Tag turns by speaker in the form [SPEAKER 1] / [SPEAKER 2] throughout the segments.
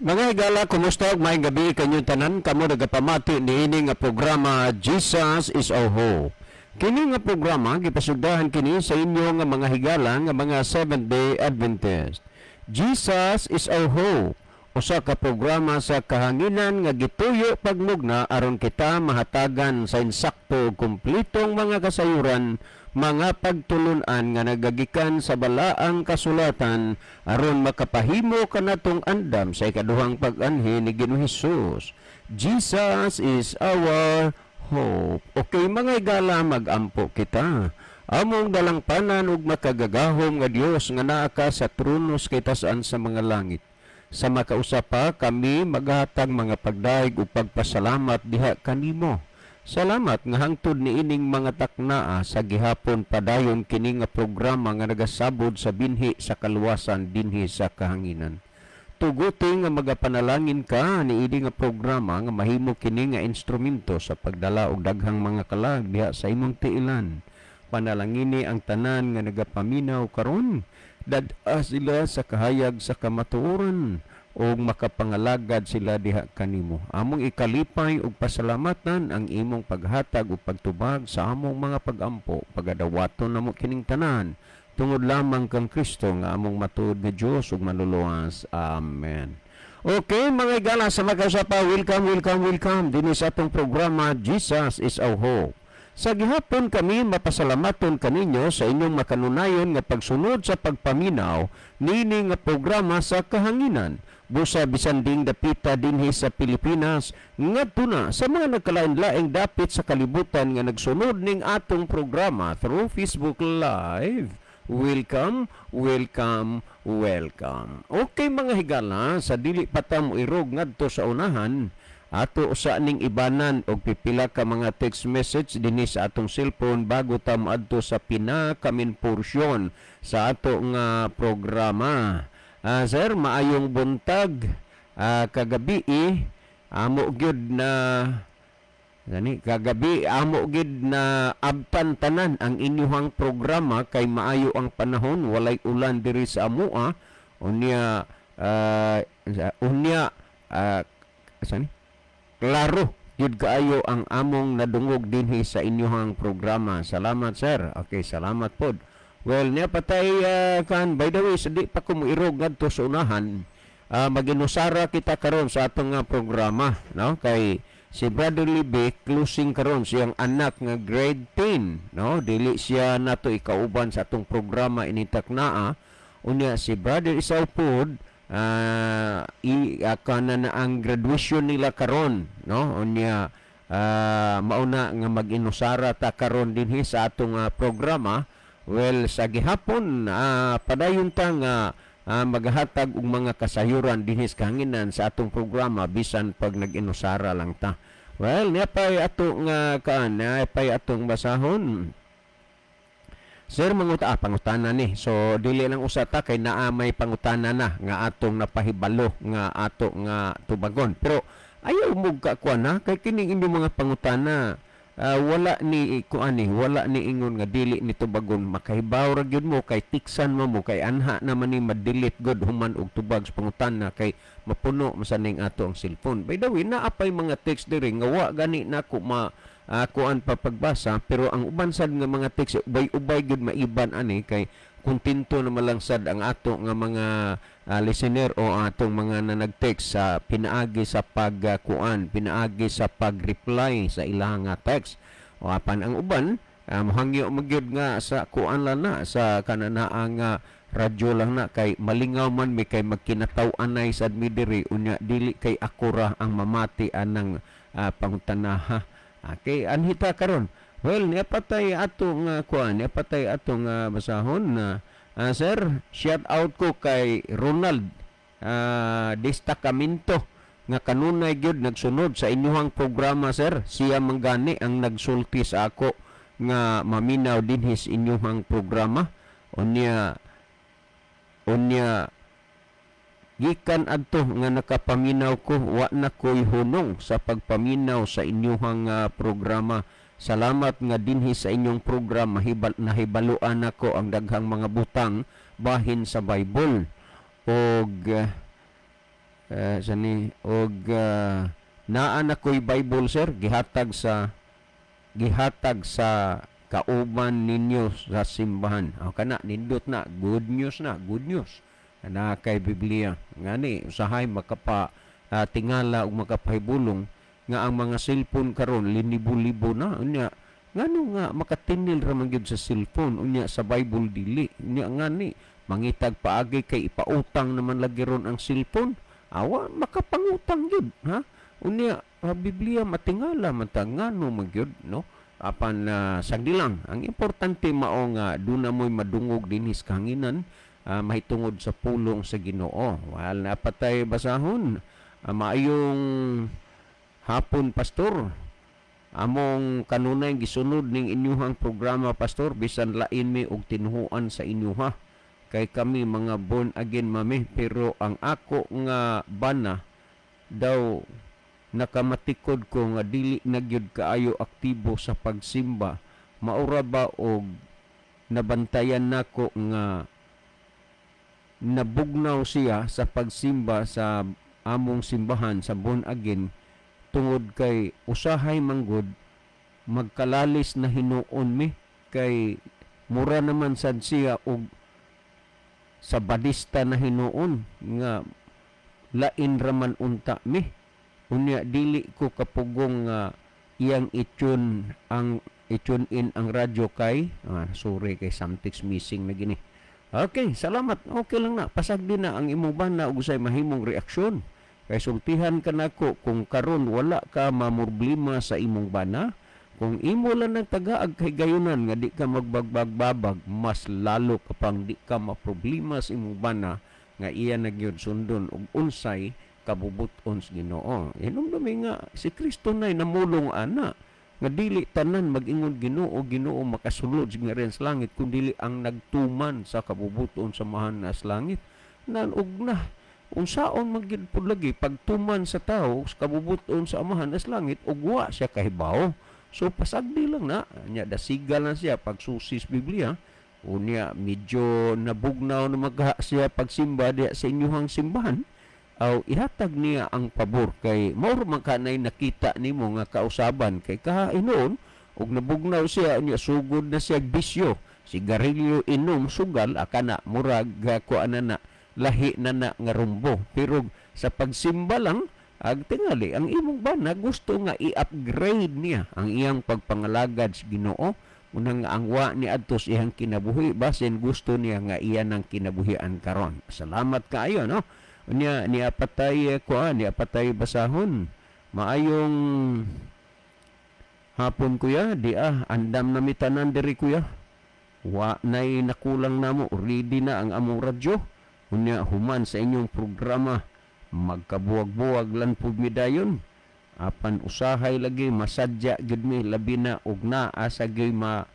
[SPEAKER 1] Mga higala, kumusta ug maayong gabi kanyong tanan? Kamo nagapamati niini nga programa, Jesus is Our Hope. Kini nga programa gipasugdahan kini sa inyo nga mga higala nga mga Seventh-day Adventist. Jesus is Our Hope. Usa ka programa sa kahanginan nga gituyo pagmugna aron kita mahatagan sa insakto ug kumpletong mga kasayuran, mga pagtulunan nga nagagikan sa balaang kasulatan aron makapahimo kanatong andam sa ikaduhang pag-anhi ni Ginoong Hesus. Jesus is our hope. Okay, mga higala, magampo kita. Among dalangpanan ug makagagahom nga Dios nga naa ka sa trono sa kitasan sa mga langit. Sa makausa pa kami maghatag mga pagdayeg ug pagpasalamat diha kanimo. Salamat nga hangtod niining mga taknaa sa gihapon padayon kini nga programa nga nagasabod sa binhi sa kaluwasan dinhi sa kahanginan. Tuguti nga magapanalangin ka niini nga programa nga mahimo kini nga instrumento sa pagdala og daghang mga kalag diha sa imong tiilan. Panalangini ang tanan nga nagapaminaw karon. Dad-a sila sa kahayag sa kamatuoran ug makapangalagad sila diha kanimo. Among ikalipay ug pasalamatan ang imong paghatag ug pagtubag sa among mga pagampo. Pagadawaton namo kining tanan tungod lamang kang Kristo nga among matuod nga Dios ug manluluwas. Amen. Okay, mga higala, sa makausa pa, welcome, welcome, welcome dinhi sa atong programa, Jesus is Our Hope. Sa gihapon kami mapasalamaton kaninyo sa inyong makanunayon nga pagsunod sa pagpaminaw nini nga programa sa kahanginan. Busa bisan ding dapita dinhi sa Pilipinas ngadto na sa mga nagkalain-laing dapit sa kalibutan nga nagsunod ning atong programa through Facebook Live. Welcome, welcome, welcome. Okay, mga higala, sa dili pa ta moirog ngadto sa unahan, ato sa ning ibanan og pipila ka mga text message dinhi sa atong cellphone bago ta moadto sa pinaka-main porsyon sa ato nga programa. Sir, maayong buntag. Kagabi eh, amo gyud na gani kagabi amo gid na abtan tanan ang inyuhang programa kay maayo ang panahon, walay ulan diri sa amoa. Unya unya sani klaro gyud kaayo ang among nadungog dinhi sa inyuhang programa. Salamat, sir. Okay, salamat pod. Well, niya patay kan, by the way, sa di pa ko moirog ngadto sa unahan, maginusara kita karon sa atong nga programa, no? Kay si Brother Libe closing karon siyang anak nga grade 10, no? Dili siya nato ikauban sa atong programa initaknaa. Unya si Brother Isaw pod i kana na ang graduation nila karon, no? Unya mauna nga mag-inusara ta karon dinhi sa atong programa. Well, sa gihapon padayon ta nga maghatag og mga kasayuran dinhi sa kahanginan sa atong programa bisan pag nag-inusara lang ta. Well, niya pay ato nga kaan, niya pay atong basahon. Sir, pangutana ni. So dili lang usa ta kay naa may pangutana na nga atong napahibalo nga ato nga tubagon. Pero ayaw mo ka kuan ha, kay kining inyong mga pangutana wala ni kuan ni, wala ni ingon nga dili ni tubagon. Makahibaw ra gyud mo kay tiksan mo mo kay anha naman ni ma-delete god human og tubag sa pangutana kay mapuno masaning ato ang cellphone. By the way, naa pay mga text diri nga wa gani nako ma kuan pa pagbasa, pero ang uban sad nga mga text ubay-ubay gyud maiban ani kay kontento na lang sad ang ato nga mga listener o atong mga na nag-text sa pinaagi sa pagkuan, pinaagi sa pag-reply sa ilang nga text. O apan ang uban mohangyo magyud nga sa kuan lang na sa kananaa nga radyo lang na kay malingaw man mi kay magkinataw-anay sad mi diri, unya dili kay akura ang mamati anang pangutanaha. Okay, anhita karon. Well, niya patay atong kuan, niya patay atong basahon na sir, shout out ko kay Ronald Destacamento nga kanunay gyud nagsunod sa inyuhang programa, sir. Siya manggani ang nagsulti sa ako nga maminaw dinhi sa inyuhang programa. Unya unya gikan adto nga nakapaminaw ko, wa na ko'y hunong sa pagpaminaw sa inyuhang programa. Salamat nga dinhi sa inyong programa nahibaluan nako ang daghang mga butang bahin sa Bible. Og Sani og naa na ko'y Bible, sir, gihatag sa kauban ninyo sa simbahan. O kana nindot na, good news na, good news. Na kay Biblia. Ngani usahay makapa tingala ug makapahibulong nga ang mga cellphone karon linibo-libo na, unya ngano nga makatinil ra man gyud sa cellphone, unya sa Bible dili? Unya ngani mangitag paagi kay ipautang naman lagi ron ang cellphone, awa makapangutang gyud, ha? Unya Biblia matingala man ta, ngano man gyud, no? Apan sagdi lang, ang importante mao nga duna mo'y madungog dinhi sa kahanginan mahitungod sa pulong sa Ginoo. Wala na patay basahon. Maayong hapon, pastor. Among kanunay gisunod ning inyuhang programa, pastor, bisan lain mi og tinuhuan sa inyuha kay kami mga born again mami, pero ang ako nga bana daw nakamatikod ko nga dili na gyud kaayo aktibo sa pagsimba. Maura ba og nabantayan nako nga nabugnaw siya sa pagsimba sa among simbahan sa born again tungod kay usahay manggod magkalalis na hinuon mi kay mura naman sad siya og sa badista na hinuon nga lain raman unta mi. Unya dili ko kapugong nga iyang i-tune ang i-tune in ang radyo kay sorry kay something's missing na gini. Okay, salamat. Okay lang na. Pasagdi na ang imong bana ug usay mahimong reaksyon. Kay sultihan ka nako kung karon wala ka mamroblema sa imong bana, kung imo lang nagtagaag kay gayunan nga di ka magbagbag-babag, mas lalo ka pang di ka maproblema sa imong bana nga iya na gyud sundon og unsay kabubuton sa Ginoo. Hinumdumi nga si Kristo nay namulong ana nga dili tanan mag-ingon "Ginoo, Ginoo" makasulod sa gingharian sa langit, kun dili ang nagtuman sa kabubuton sa Amahan na sa langit. Nan og na unsaon man gyud pud lagi pagtuman sa tawo sa kabubuton sa Amahan na sa langit ug wa siya kahibaw? So pasagdi lang na nya, dasiga lang siya pagsusis Biblia. Unya medyo nabugnaw na magha siya pagsimba diya sa inyuhang simbahan, aw ihatag niya ang pabor kay mao man kanay nakita nimo nga kausaban kay kahinuon og nabugnaw siya, unya sugod na siya bisyo, sigarilyo, inom, sugal, akana murag kuan na na, lahi na na nga rumbo. Pero sa pagsimba lang ag tingali ang imong bana gusto nga i-upgrade niya ang iyang pagpangalagad sa Ginoo, unang nga ang wa ni adto sa iyang kinabuhi, basin gusto niya nga iya nang kinabuhian karon. Salamat kaayo, no? Unya niya patay kuan, niya patay basahon. Maayong hapon, kuya. Di andam na mi tanan diri, kuya. Wa nay nakulang namo, ready na ang among radyo. Unya human sa inyong programa magkabuwag-buwag lan pud mi dayon, apan usahay lagi masadya gyud mi, labi na og naa sa gyud ma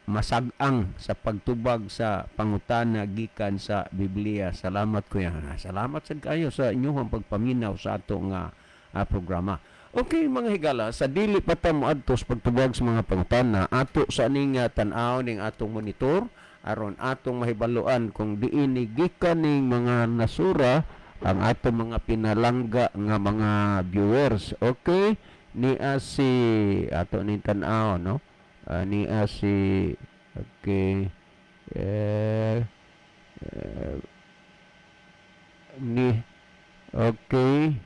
[SPEAKER 1] masag-ang sa pagtubag sa pangutana gikan sa Biblia. Salamat, kuya. Salamat sad kayo sa inyong pagpaminaw sa ato nga programa. Okay, mga higala, sa dili pa ta moadto sa pagtubag sa mga pangutana, ato sa ning tan-aw ning atong monitor aron atong mahibaluan kung diin ni gikan ning mga nasura ang atong mga pinalangga nga mga viewers. Okay, niya si ato ning tan-aw, no? Niya si, okay, ni, okay,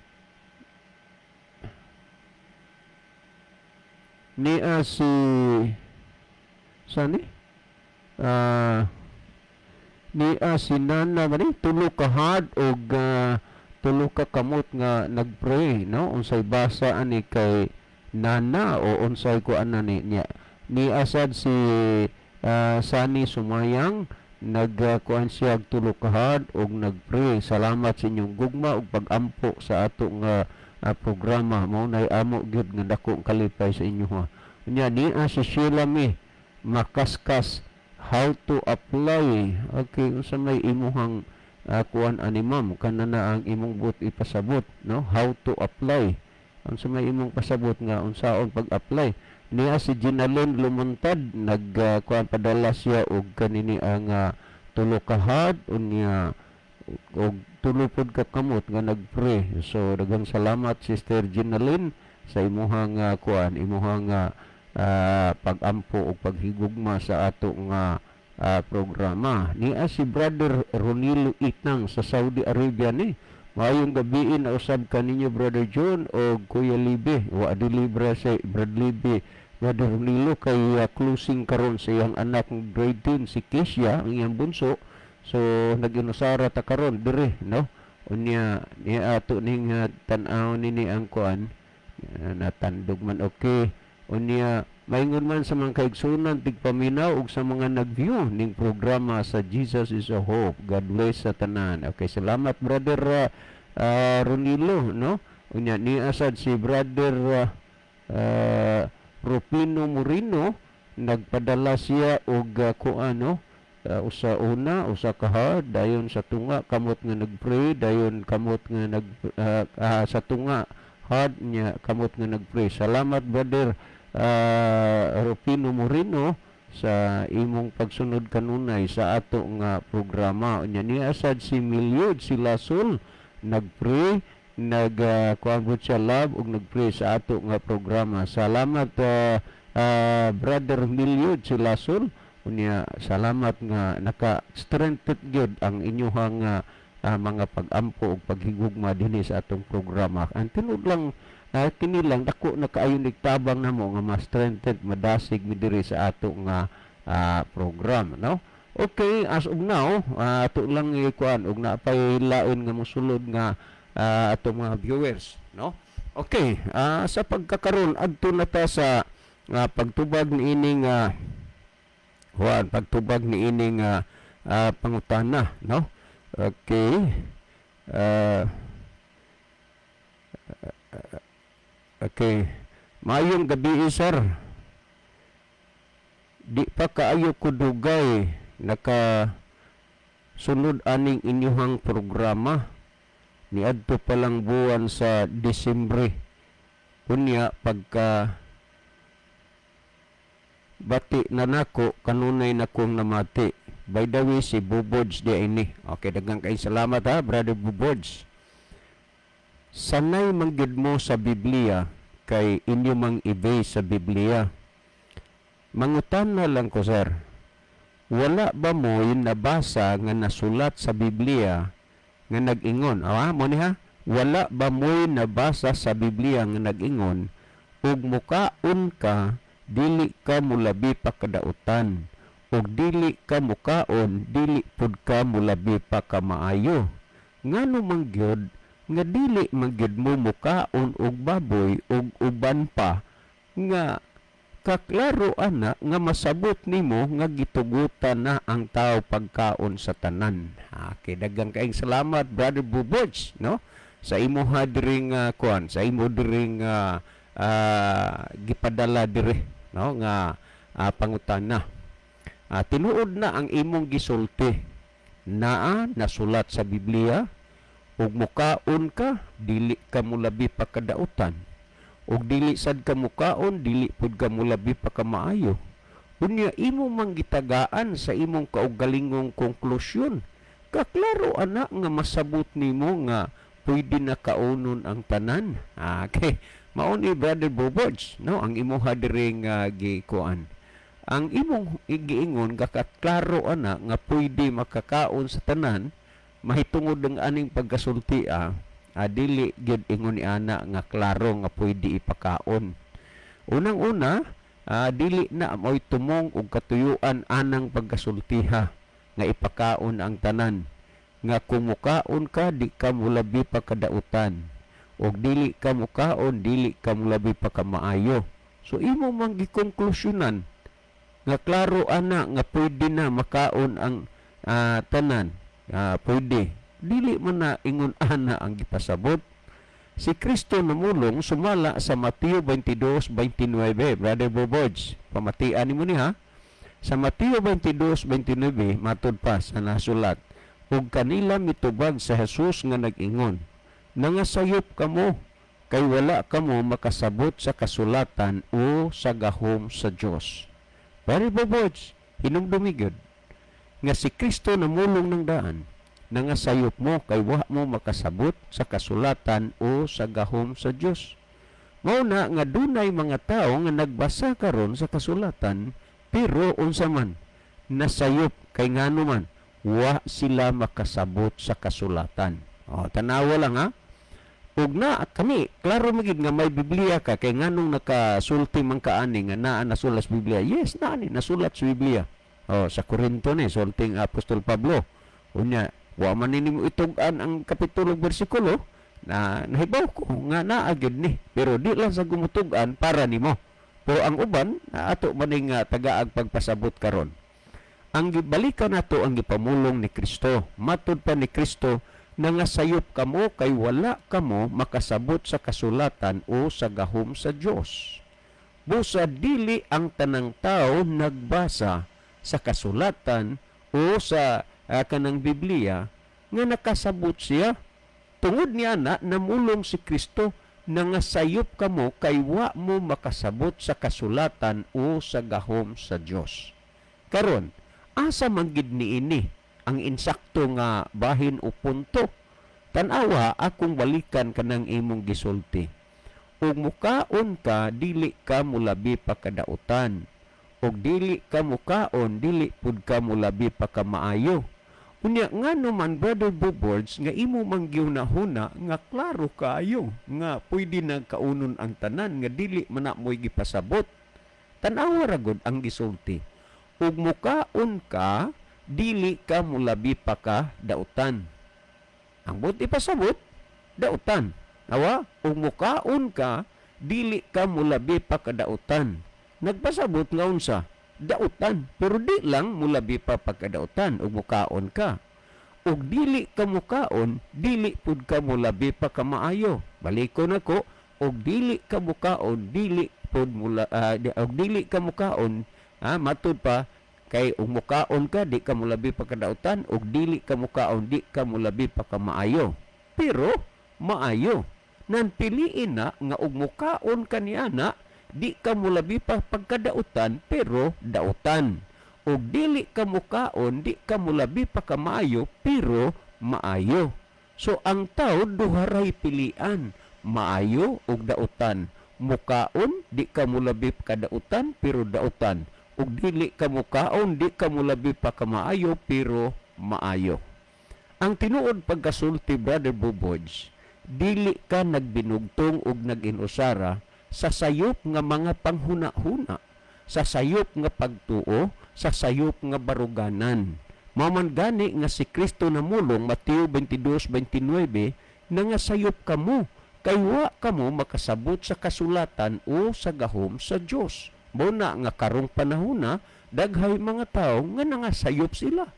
[SPEAKER 1] niya si sani niya si Nana ba ni tulo ka heart og tulo ka kamot nga nagpray, no? Unsay basa ani kay Nana o unsay kuan na ni niya? Ni asad si Sani Sumayang, nagkuan siya og tulo ka heart og nagpray. Salamat sa inyong gugma ug pagampo sa ato nga programa. Mao nay amo gyud nga dakong kalipay sa inyo, ha. Unya niya si Sheila Mi Makaskas, how to apply. Okay, unsa may imuhang kuan ani, ma'am? Kana na ang imong but ipasabot, no? How to apply, unsa may imong pasabot nga unsaon pag-apply? Niya si Ginalyn Lumuntad, nag kuan, padala siya og kanini ang tulo ka heart, unya Og tulo pod ka kamot nga nagpray. So daghang salamat, Sister Ginalyn, sa imuhang kuan, imuhang pag-ampo o paghigugma sa ato nga programa. Nia si Brother Ronilo Itang sa Saudi Arabia ni. Maayong gabii na usab kaninyo, Brother John o Kuya Libe. Wa dili bra si Brad Libe, Brother Ronilo, kay closing karon sa iyang anak ng grade 10, si Kesia, ang iyang bunso. So nag-inusara ta karon dire, no? Unya niya ato ning tan-aw nini ang kuan, natandog man, okay. Unya maingon man sa mga kaigsunan tigpaminaw ug sa mga nag-view ning programa sa Jesus is a Hope. God bless sa tanan. Okay, salamat, Brother Ronilo, no? Unya niya sad si Brother Rufino Moreno, nagpadala siya og kuan, no? Usa una, usa ka heart, dayon sa tunga kamot nga nagpray, dayon kamot nga nag sa tunga heart niya, kamot nga nagpray. Salamat, Brother Rufino Moreno, sa imong pagsunod kanunay sa ato nga programa. Unya niya sad si Milyod si Lasol, nagpray, nag kuan siya, love ug nagpray sa ato nga programa. Salamat, Brother Milyod si Lasol. Unya salamat nga naka-strengthen gyud ang inyuhang mga pag-ampo ug paghigugma dinhi sa atong programa. Ang tinud lang, kini lang dako na kaayo tabang namo nga ma-strengthen, madasig mi diri sa ato nga program, no? Okay, as of now, ato lang ikuan og naapay lain nga mosulod nga atong mga viewers, no? Okay, sa pagkakaron, adto na ta sa pagtubag niining huan, pagtubag niining pangutana, no? Okay. Okay. Maayong gabi, sir. Di pa kaayo ko dugay naka sunod aning inyuhang programa, niadto pa lang buwan sa Disyembre. Unya pagka bati na nako kanunay na kong namati. By the way, si Bubods di ini. Okay, daghang kay salamat ha, Brother Bubods. Sanay man gyud mo sa Biblia kay inyo mang i-base sa Biblia. Mangutan na lang ko, sir. Wala ba mo nabasa nga nasulat sa Biblia nga nag-ingon? Ah, mo ni ha? Wala ba mo'y nabasa sa Biblia nga nag-ingon ug mukaon ka, dili ka mulabi pa kadautan, ug dili ka mukaon, dili pud ka mulabi pa ka maayo? Ngano man gyud nga dili man gyud mo mukaon og baboy ug uban pa nga kaklaro ana nga masabot nimo nga gitugutan na ang tao pagkaon sa tanan? Okay, daghang kaayong salamat, Brother Bubods, no? Sa imo ha diring kuan, sa imo diring gipadala diri, no, nga pangutana. Tinuod na ang imong gisulti. Naa nasulat sa Biblia ug mukaon ka, dili ka mulabi pa kadautan. Ug dili sad ka mukaon, dili pud ka mulabi pa ka maayo. Unya imo man gitagaan sa imong kaugalingong konklusyon. Kaklaro ana nga masabot nimo nga pwede na kaunon ang tanan. Okay. Mao ni, Brother Bobods, no, ang imuha diri nga gikuan. Ang imong giingon, gakaklaro ana nga pwede makakaon sa tanan mahitungod ang aning pagkasulti, dili gyud ingon ni ana nga klaro nga pwede ipakaon. Unang-una, dili na mo'y tumong og katuyuan anang pagkasultiha nga ipakaon ang tanan. Nga kung mukaon ka, di ka mulabi pa kadautan. Og dili ka mukaon, dili ka mulabi pa ka maayo. So imo man gikonklusyonan nga klaro ana nga pwede na makaon ang tanan. Pwede. Dili man na ingon ana ang gipasabot. Si Kristo namulong sumala sa Mateo 22:29, Brother Bobods. Pamatian nimo ni ha. Sa Mateo 22:29 matud pa sa nasulat, ug kanila mitubag sa Jesus nga nag-ingon, "Nangasayop kamo kay wala kamo makasabot sa kasulatan o sa gahom sa Dios." Brother Bobods, hinumdumi gyud nga si Kristo namulong ng daan. Nangasayop mo kay wa mo makasabot sa kasulatan o sa gahom sa Dios. Mao na nga dunay mga tawo nga nagbasa karon sa kasulatan, pero unsa man, nasayop, kay ngano man wa sila makasabot sa kasulatan. O, tanawa lang ha. Ug na kani klaro magid nga may Biblia ka, kay nganong nakasulti man ka ani nga naa nasulat sa Biblia. Yes, naa ni nasulat sa Biblia. O, sa Korinto ni sulting Apostol Pablo. Unya wa man nimo itug-an ang kapitulo bersikulo na nahibaw ko nga naa gyud ni, pero di lang sa gumutug-an para nimo. Pero ang uban ato maning tagaag pagpasabot karon. Ang gibalikan nato ang gipamulong ni Kristo. Matud pa ni Kristo, nangasayop kamo kay wala kamo makasabot sa kasulatan o sa gahom sa Dios. Busa dili ang tanang tao nagbasa sa kasulatan o sa kanang Biblia nga nakasabot siya. Tungod niya na namulong si Kristo, nangasayop kamo kay wa mo makasabot sa kasulatan o sa gahom sa Dios. Karon, asa man gid niini ang insakto nga bahin o punto? Tan-awa akong balikan kanang imong gisulti. Ug mukaon ka, dili ka mulabi pa kadautan. Ug dili ka mukaon, dili pud ka mulabi pa ka maayo. Unya ngano man, Brother Bobords, nga imo mang gihunahuna nga klaro kaayo nga pwede na kaunon ang tanan nga dili man na mo'y gipasabot. Tan-awa ra gud ang gisulti. Ug mukaon ka, dili ka mulabi pa ka dautan. Ang buot ipasabot, dautan. Awa, ug mukaon ka, dili ka mulabi pa ka dautan. Nagpasabot nga unsa? Dautan. Pero di lang mulabi pa pagkadautan ug mukaon ka. Ug dili ka mukaon, dili pud ka mulabi pa ka maayo. Balikon ako, ug dili ka mukaon, dili pud mula ug dili ka mukaon, matud pa kay ug mukaon ka, di ka mulabi pa kadautan, ug dili ka mukaon, di ka mulabi pa ka maayo. Pero maayo nan piliin na nga ug mukaon ka niana, di ka mulabi pa pagkadautan, pero dautan. Ug dili ka mukaon, di ka mulabi pa ka maayo, pero maayo. So ang tao duha ray pilian, maayo ug dautan. Mukaon, di ka mulabi pa kadautan, pero dautan. Ug dili ka mukaon, di ka mulabi pa ka maayo, pero maayo. Ang tinuod pagkasulti, Brother Bobords, dili ka nagbinugtong ug nag-inusara sa sayop nga mga panghuna-huna, sa sayop nga pagtuo, sa sayop nga baruganan. Mao man gani nga si Kristo namulong Mateo 22:29, nangasayop kamo kay wa kamo makasabot sa kasulatan o sa gahom sa Dios. Mao na nga karong panahona daghay mga tawo nga nangasayop sila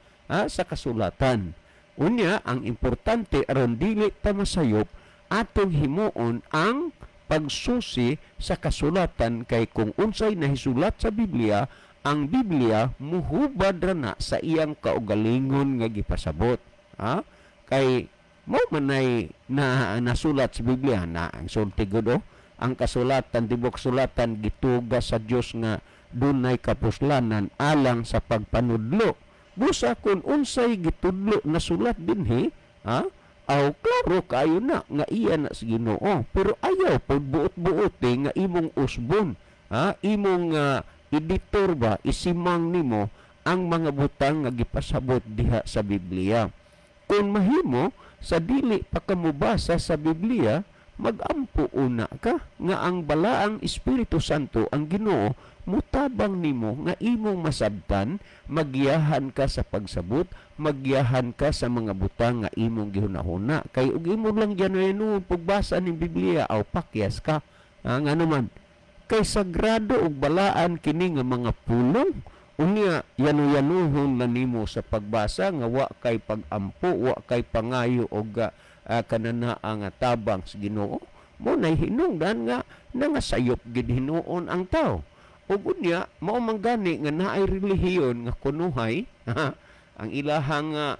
[SPEAKER 1] sa kasulatan. Unya ang importante aron dili ta masayop, atong himuon ang pagsusi sa kasulatan, kay kung unsay nahisulat sa Biblia, ang Biblia muhubad ra na sa iyang kaugalingon nga gipasabot. Kay mo manay na nasulat sa Biblia na ang sulti gud, oh, ang kasulatan, tibok sulatan gituga sa Dios nga dunay kapuslanan alang sa pagpanudlo. Busa kung unsay gitudlo na sulat dinhi, aw klaro kayo na nga iya na sa Ginoo, pero ayaw pag buot-buot nga imong usbon, imong editor ba, isimang nimo ang mga butang nga gipasabot diha sa Biblia. Kung mahimo sa dili pa ka mobasa sa Biblia, magampo una ka nga ang balaang Espiritu Santo ang Ginoo mutabang nimo nga imong masabtan, magiyahan ka sa pagsabot, magiyahan ka sa mga butang nga imong gihunahuna. Kay og imo lang diyan pagbasa ning Biblia, aw pakyas ka. Ngano man, kay sagrado ug balaan kini nga mga pulong. Unya yanu-yanuhon na nimo sa pagbasa nga wa kay pagampo, wa kay pangayo og kananaa nga tabang sa Ginoo. Mo nay hinungdan nga nangasayop gid hinuon ang tao. Ug unya mao man gani nga naay relihiyon nga kunuhay ang ilahang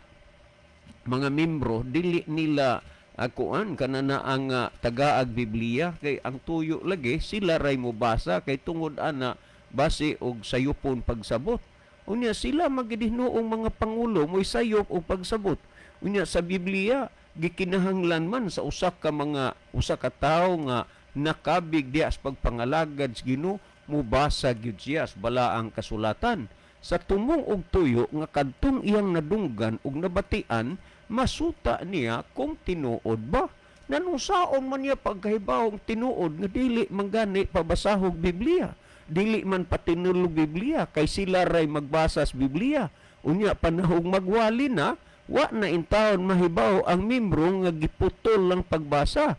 [SPEAKER 1] mga membro dili nila kuan kananaa nga tagaag Biblia, kay ang tuyo lagi sila ray mobasa kay tungod ana base og sayopon pagsabot. Unya sila magidinuong mga pangulo mo'y sayop og pagsabot. Unya sa Biblia gikinahanglan man sa usa ka mga usa ka tawo nga nakabig diha sa pagpangalagad sa Ginoo, mubasa gyud siya sa balaang kasulatan sa tumong og tuyo nga kadtong iyang nadunggan ug nabatian, masuta niya kung tinuod ba. Nanusaon man niya pagkahibawong tinuod nga dili man gani pabasahog Biblia, dili man patinulog Biblia, kay sila ray magbasa sa Biblia. Unya panahong magwali na, wa na intawon mahibaw ang membro nga giputol lang pagbasa.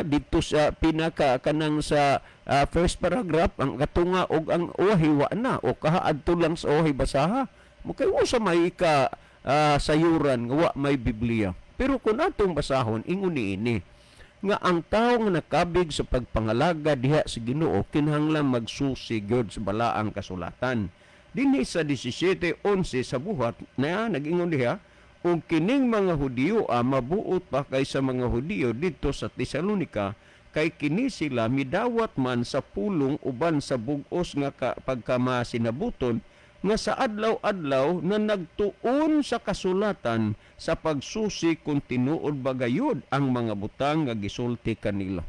[SPEAKER 1] Dito sa pinaka kanang sa first paragraph ang katunga og ang uwahi wa na o kahaadto lang sa uwahi basaha. Mo kay usa may ka sayuran nga wa may Biblia. Pero kung atong basahon, ingon niini nga ang tawo nga nakabig sa pagpangalaga diha sa Ginoo kinahanglan magsusi gyud sa balaang kasulatan. Dinhi sa 17:11 sa Buhat na nag-ingon diha, ug kining mga Hudiyo mabuot pa kaysa mga Hudiyo didto sa Tesalonika, kay kini sila midawat man sa pulong uban sa bug-os nga pagkamasinabuton nga sa adlaw-adlaw na nagtuon sa kasulatan sa pagsusi kung tinuod ba gayud ang mga butang nga gisulti kanila.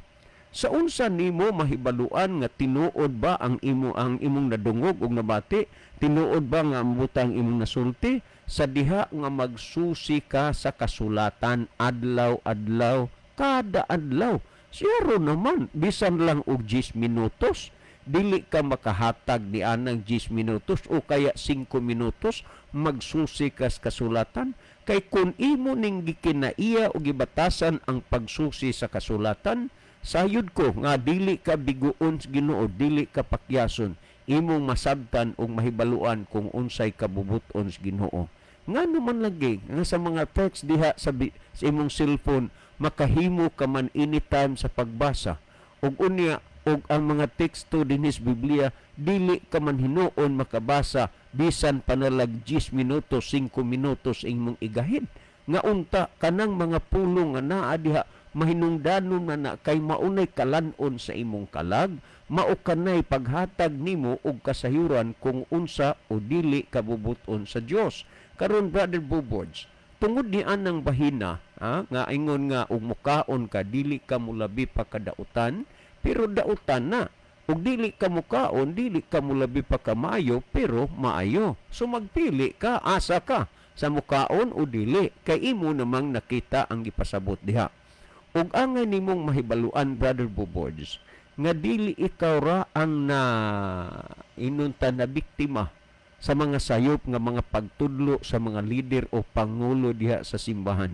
[SPEAKER 1] Sa unsa nimo mahibaluan nga tinuod ba ang imong nadungog ug nabati? Tinuod ba nga ang butang imong nasulti? Sa diha nga magsusi ka sa kasulatan adlaw-adlaw, kada adlaw. Siyaro naman, bisan lang og 10 minutos, dili ka makahatag ni anang 10 minutos o kaya 5 minutos magsusi ka sa kasulatan. Kay kun imo ning gikinaiya o gibatasan ang pagsusi sa kasulatan, sayod ko nga dili ka biguon sa Ginoo, dili ka pakyason, imong masabtan ug mahibaluan kung unsay kabubuton sa Ginoo. Ngano man lagi nga sa mga text diha sa imong cellphone makahimo ka man anytime sa pagbasa, ug unya og ang mga teksto dinhi sa Biblia dili ka man hinuon makabasa bisan panalag 10 minutos, 5 minutos imong igahin. Nga unta kanang mga pulong nga naa diha mahinungdanon na na kay maunay kalan-on sa imong kalag, mao kanay paghatag nimo og kasayuran kung unsa o dili kabubuton sa Dios. Karon, Brother Bubods, tungod ni anang bahina nga ingon nga og mukaon ka dili ka mulabi pa kadautan, pero dautan na. Ug dili ka mukaon, dili ka mulabi pa kamayo, pero maayo. So magpili ka, asa ka sa mukaon o dili, kay imo namang nakita ang gipasabot diha. Ug angay nimong mahibaluan, Brother Bubods, nga dili ikaw ra ang na inunta na biktima sa mga sayop nga mga pagtudlo sa mga lider o pangulo diha sa simbahan.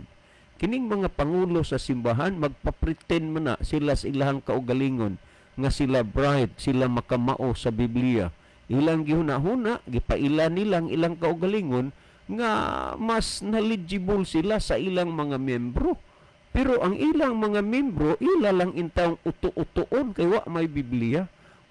[SPEAKER 1] Kining mga pangulo sa simbahan magpapretend man na sila sa ilahang kaugalingon nga sila bright, sila makamao sa Biblia. Ilang gihuna-huna, gipaila nilang ilang kaugalingon nga mas knowledgeable sila sa ilang mga membro. Pero ang ilang mga membro, ila lang intawong uto-utoon kay wa may Biblia.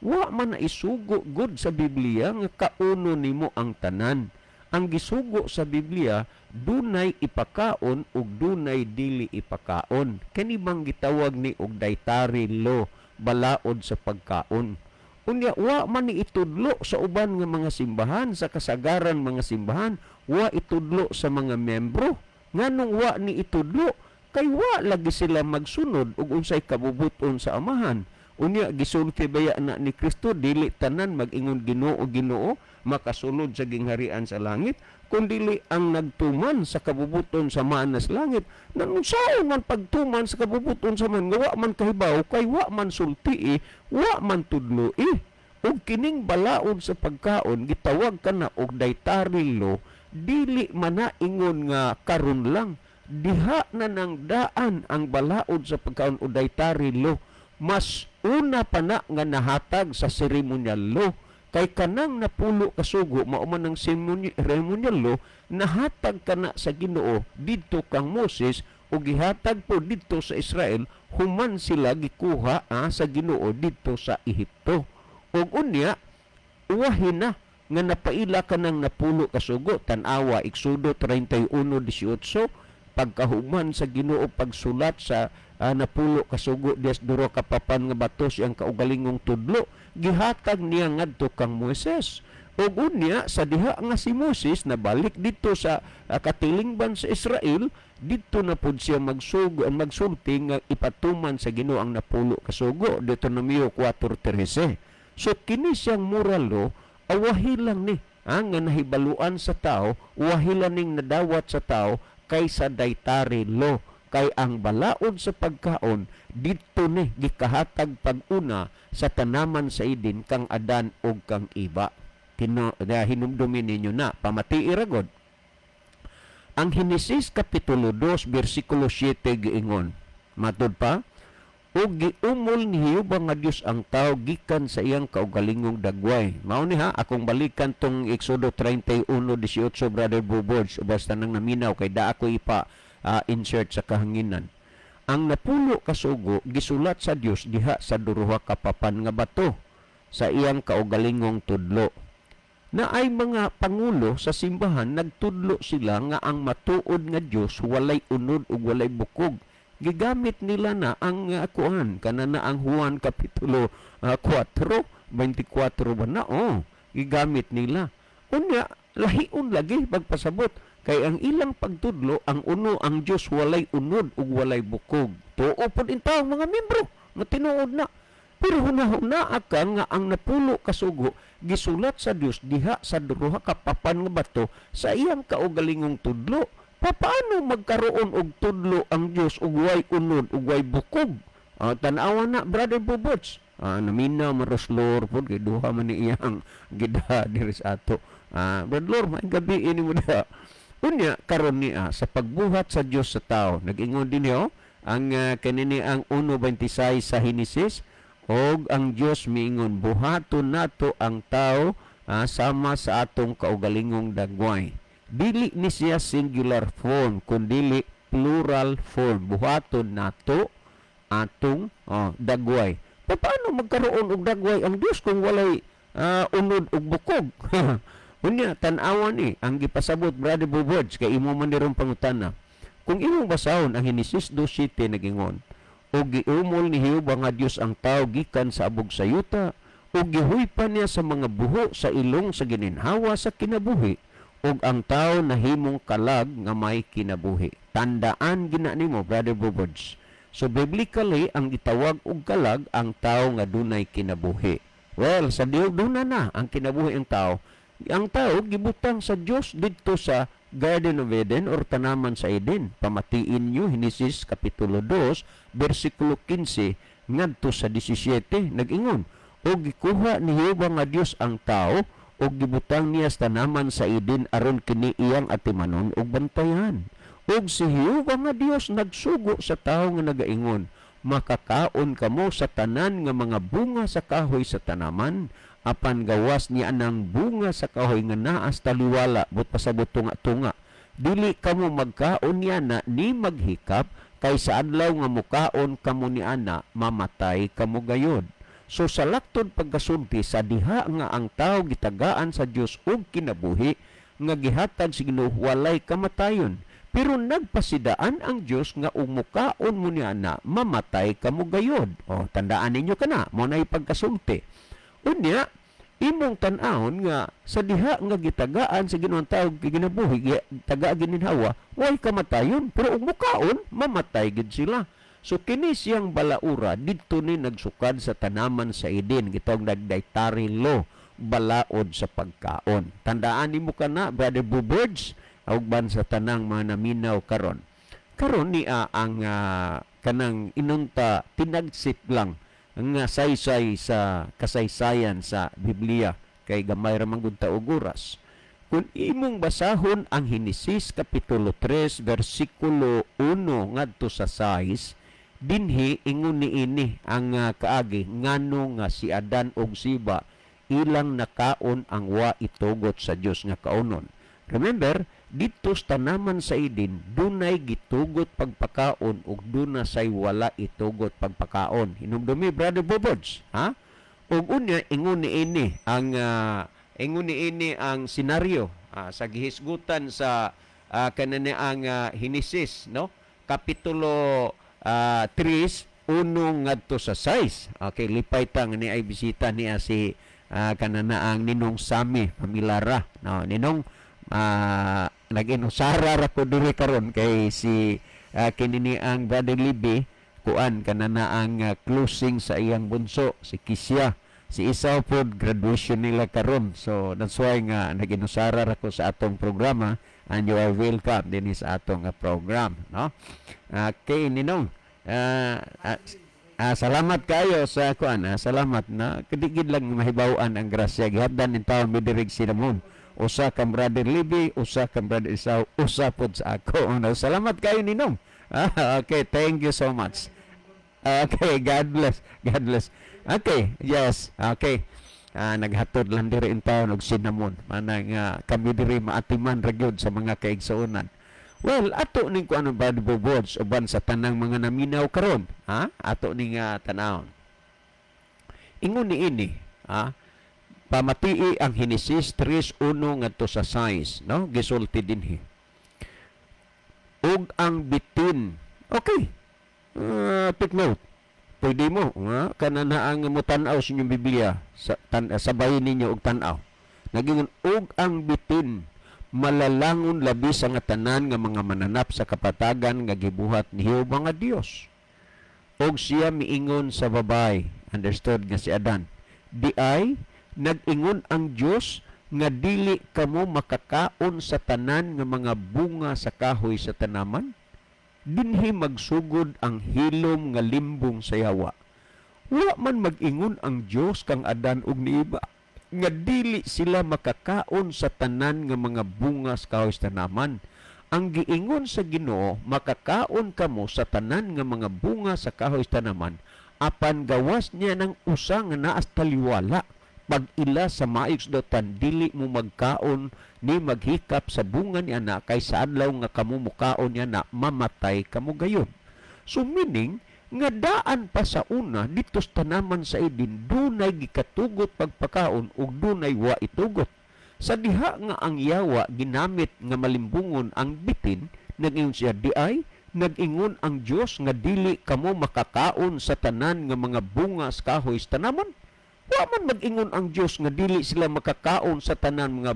[SPEAKER 1] Wa man na isugo god sa Biblia nga kauno nimo ang tanan. Ang gisugo sa Biblia, dunay ipakaon ug dunay dili ipakaon. Kani bang gitawag ni og dietary law, balaod sa pagkaon. Unya wa man ni itudlo sa uban nga mga simbahan, sa kasagaran mga simbahan, wa itudlo sa mga membro. Nganong wa ni itudlo? Kay wa lagi sila magsunod og unsay kabubuton sa Amahan. Unya gisulti baya na ni Kristo, dili tanan mag-ingon Ginoo, Ginoo makasulod sa gingharian sa langit, kun dili ang nagtuman sa kabubuton sa manas langit. Nanunsaon man pagtuman sa kabubuton sa man nga wa man kahibaw, kay wa man sultii, wa man tudloi. Ug kining balaod sa pagkaon gitawag kana og dietary law, dili man na ingon nga karon lang. Diha na nang daan ang balaod sa pagkaon o dietary law. Mas una pa na nga nahatag sa ceremonial law, kay kanang napulo kasugo mao man ang ceremonial law, nahatag kana sa Ginoo didto kang Moses ug gihatag po didto sa Israel human sila gikuha sa Ginoo didto sa Ehipto. Ug unya uwahin na nga napaila kanang napulo kasugo. Tan-awa Exodo 31:18, pagkahuman sa Ginoo pagsulat sa napulo kasugo dias duro kapapan nga bato siyang kaugalingong tudlo, gihatag niya ngadto kang Moises. Ug unya sa diha nga si Moses nabalik didto sa katilingban sa Israel, didto na pud siya magsulti nga ipatuman sa Ginoo ang napulo ka sugo, Deuteronomio 4:13. So kini siyang moral law, awahi lang ni nga nahibaluan sa tao, wahi lang ning nadawat sa tao kaysa dietary law, kay ang balaod sa pagkaon didto ni gikahatag pag-una sa tanaman sa Eden kang Adan ug kang Eva. Hinumdumi ninyo na, pamatii ra gud. Ang Henesis kapitulo 2 bersikulo 7 giingon, matud pa, ug giumol ni Jehova nga Dios ang tao gikan sa iyang kaugalingong dagway. Mao ni ha, akong balikan tong Exodo 31:18, Brother Bubods, basta nang naminaw kay da ako ipa insert sa kahanginan. Ang napulo ka sugo gisulat sa Dios diha sa duha ka papan nga bato sa iyang kaugalingong tudlo. Na ay mga pangulo sa simbahan, nagtudlo sila nga ang matuod nga Dios walay unod ug walay bukog. Gigamit nila na ang kuan kana na ang Juan kapitulo 4:24 ba na, oh, gigamit nila. Unya lahion lagi pagpasabot kay ang ilang pagtudlo ang uno ang Dios walay unod ug walay bukog. Tuo pud intaw mga membro nga tinuod na. Pero hunahuna ka nga ang napulo ka sugo gisulat sa Dios diha sa duha ka papan nga bato sa iyang kaugalingong tudlo. Paano magkaroon og tudlo ang Dios ug way unod ug way bukog? Tan-awa na, Brother Bubots. Naminaw man Roslor pod kay duha man ni iyang gida diri sa ato. Brother Lor, maayong gabi ini mo da. Unya karon niya sa pagbuhat sa Dios sa tao, nag-ingon din niyo ang kanini ang 1:26 sa Henesis, og ang Dios miingon, buhaton nato ang tao sama sa atong kaugalingong dagway. Dili ni siya singular form kundili plural form. Buhaton nato atong dagway. Paano magkaroon og dagway ang Dios kung walay unod og bukog? Unya tan-awa ni ang gipasabot, Brother Bubods, kay imo man nirong pangutana. Kung imong basahon ang Henesis 2:7, nagingon, ug giumol ni Jehova nga Dios ang tao gikan sa abog sa yuta, ug gihuypan niya sa mga buho sa ilong sa gininhawa sa kinabuhi, ug ang tao nahimong kalag nga may kinabuhi. Tandaan gina nimo, Brother Bubods. So biblically ang gitawag og kalag ang tao nga dunay kinabuhi. Well, sa Dios duna na ang kinabuhi ang tao. Ang tao gibutang sa Dios didto sa Garden of Eden or tanaman sa Eden. Pamatiin nyo Henesis kapitulo 2 bersikulo 15 ngadto sa 17, nag-ingon, ug gikuha ni Jehova nga Dios ang tao ug gibutang niya sa tanaman sa Eden aron kini iyang atimanon ug bantayan. Ug si Jehova nga Dios nagsugo sa tao nga nagaingon, makakaon kamo sa tanan nga mga bunga sa kahoy sa tanaman, apan gawas niya anang bunga sa kahoy nga naas taliwala, but pasabot tunga-tunga. Dili kamo magkaon niya na ni maghikap, kay sa adlaw nga mukaon kamo ni ana, mamatay kamo gayod. So sa laktod pagkasulti sa diha nga ang tao gitagaan sa Dios og kinabuhi nga gihatag sa Ginoo walay kamatayon. Pero nagpasidaan ang Dios nga umukaon mo niya na mamatay kamo gayod. O tandaan ninyo kana, mo nay pagkasulti. Unya imong tan-awon nga sa diha nga gitagaan sa Ginoo ang tao ginabuhi, taga gininhawa, way kamatayon, pero ug mukaon mamatay gid sila. So kini siyang balaura didto ni nagsukad sa tanaman sa Eden, gitawag nagdietary law, balaod sa pagkaon. Tandaan nimo kana, Brother Bubods, ugban sa tanang mga naminaw karon. Karon niya ang kanang inunta tinagsit lang nga saysay sa kasaysayan sa Biblia kay gamay ra man gud ta og oras. Kung imong basahon ang Henesis kapitulo 3 bersikulo 1 ngadto sa 6, dinhi ingon niini ang kaagi ngano nga si Adan ug si Eva ilang nakaon ang wa itugot sa Dios nga kaunon. Remember, didto sa tanaman sa Eden dunay gitugot pagpakaon ug duna say wala itugot pagpakaon. Hinumdumi, Brother Bubods, ha? Ug unya ingon niini ang ingon niini ang senaryo sa gihisgutan sa kanani ang Henesis, no? Kapitulo 3 1 ngadto sa 6. Okay, lipay ta nga ni ay bisita niya si Kanana ang Ninong Sami Pamilara, no? Ninong, nag-inusara ra ko diri karon kay si kinini ang Brother Libby kuan kanana ang closing sa iyang bunso si Kisya, si Isaw pod graduation nila karon. So that's why nga nag-inusara ra ko sa atong programa, and you are welcome dinhi sa atong program, no? Okay, Ninong, salamat kayo sa kuan, salamat na kadigid lang mahibaw-an ang grasya gihatdan nin taon midirig cinnamon, usa kang Brother Libby, usa kang Brother Isaw, usa pod sa ako, no? Salamat kayo, Ninong. Okay, thank you so much. Okay, God bless. God bless. Okay, yes. Okay. Naghatod lang diri in taon og cinnamon. Manang kami diri maatiman ra gyud sa mga kaigsuonan. Well, ato ning kuan, Brother Bobods, uban sa tanang mga naminaw karon, ha? Ato ning tan-awon. Ingon ni ini, ha? Pamatii ang Henesis 3:1 ngadto sa 6, no? Gisulti dinhi. Ug ang bitin. Okay. Take note. Pwede mo, ha? Kanana ang mutan-aw sa inyong Biblia, sabay ninyo og tan-aw. Nagingon, ug ang bitin malalangon labi sa nga tanan nga mga mananap sa kapatagan nga gibuhat ni Jehova nga Dios. Og siya miingon sa babay, understood nga si Adan, di ay nag-ingon ang Dios nga dili kamo makakaon sa tanan nga mga bunga sa kahoy sa tanaman? Dinhi magsugod ang hilom nga limbong sa yawa. Wa man mag-ingon ang Dios kang Adan ug ni Eva nga dili sila makakaon sa tanan nga mga bunga sa kahoy sa tanaman. Ang giingon sa Ginoo, makakaon kamo sa tanan nga mga bunga sa kahoy sa tanaman, apan gawas niya ng usa nga naas taliwala. Pag-ila sa maayos dotan, dili mo magkaon ni maghikap sa bunga ni ana, kay sa adlaw nga kamo mukaon niya na, mamatay kamo gayon. So meaning, nga daan pa sa una, dito sa tanaman sa Eden, dunay gikatugot pagpakaon ug dunay wa itugot. Sa diha nga ang yawa ginamit nga malimbungon ang bitin, nag-ingon siya, di ay nag-ingon ang Dios nga dili kamo makakaon sa tanan nga mga bunga sa kahoy sa tanaman? Wa man mag-ingon ang Dios nga dili sila makakaon sa tanan mga